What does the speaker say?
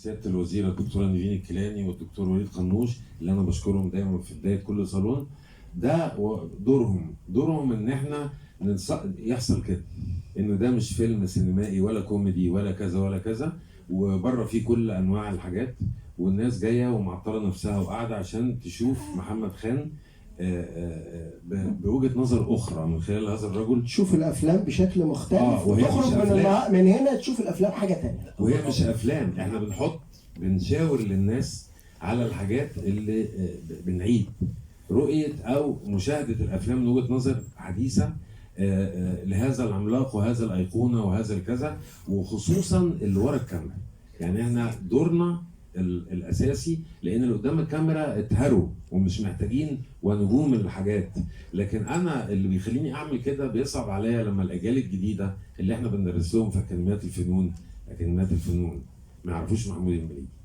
سيادة الوزيرة الدكتورة نيفين الكيلاني والدكتور وليد قنوش اللي انا بشكرهم دايما في بداية كل صالون. ده دورهم ان احنا يحصل كده، انه ده مش فيلم سينمائي ولا كوميدي ولا كذا ولا كذا، وبره فيه كل انواع الحاجات، والناس جاية ومعطله نفسها وقاعدة عشان تشوف محمد خان بوجهه نظر اخرى من خلال هذا الرجل. تشوف الافلام بشكل مختلف، وهي مش وتخرج من أفلام. من هنا تشوف الافلام حاجة تانية. وهي مش افلام، احنا بنشاور للناس على الحاجات اللي بنعيد رؤية او مشاهده الافلام من وجهه نظر حديثه لهذا العملاق وهذا الايقونه وهذا الكذا، وخصوصا اللي ورا الكاميرا. يعني احنا دورنا الاساسي، لان اللي قدام الكاميرا اتهروا ومش محتاجين ونجوم الحاجات، لكن انا اللي بيخليني اعمل كده بيصعب عليا لما الاجيال الجديدة اللي احنا بندرس لهم في اكاديميات الفنون، اكاديميات الفنون ما يعرفوش محمود المليجي.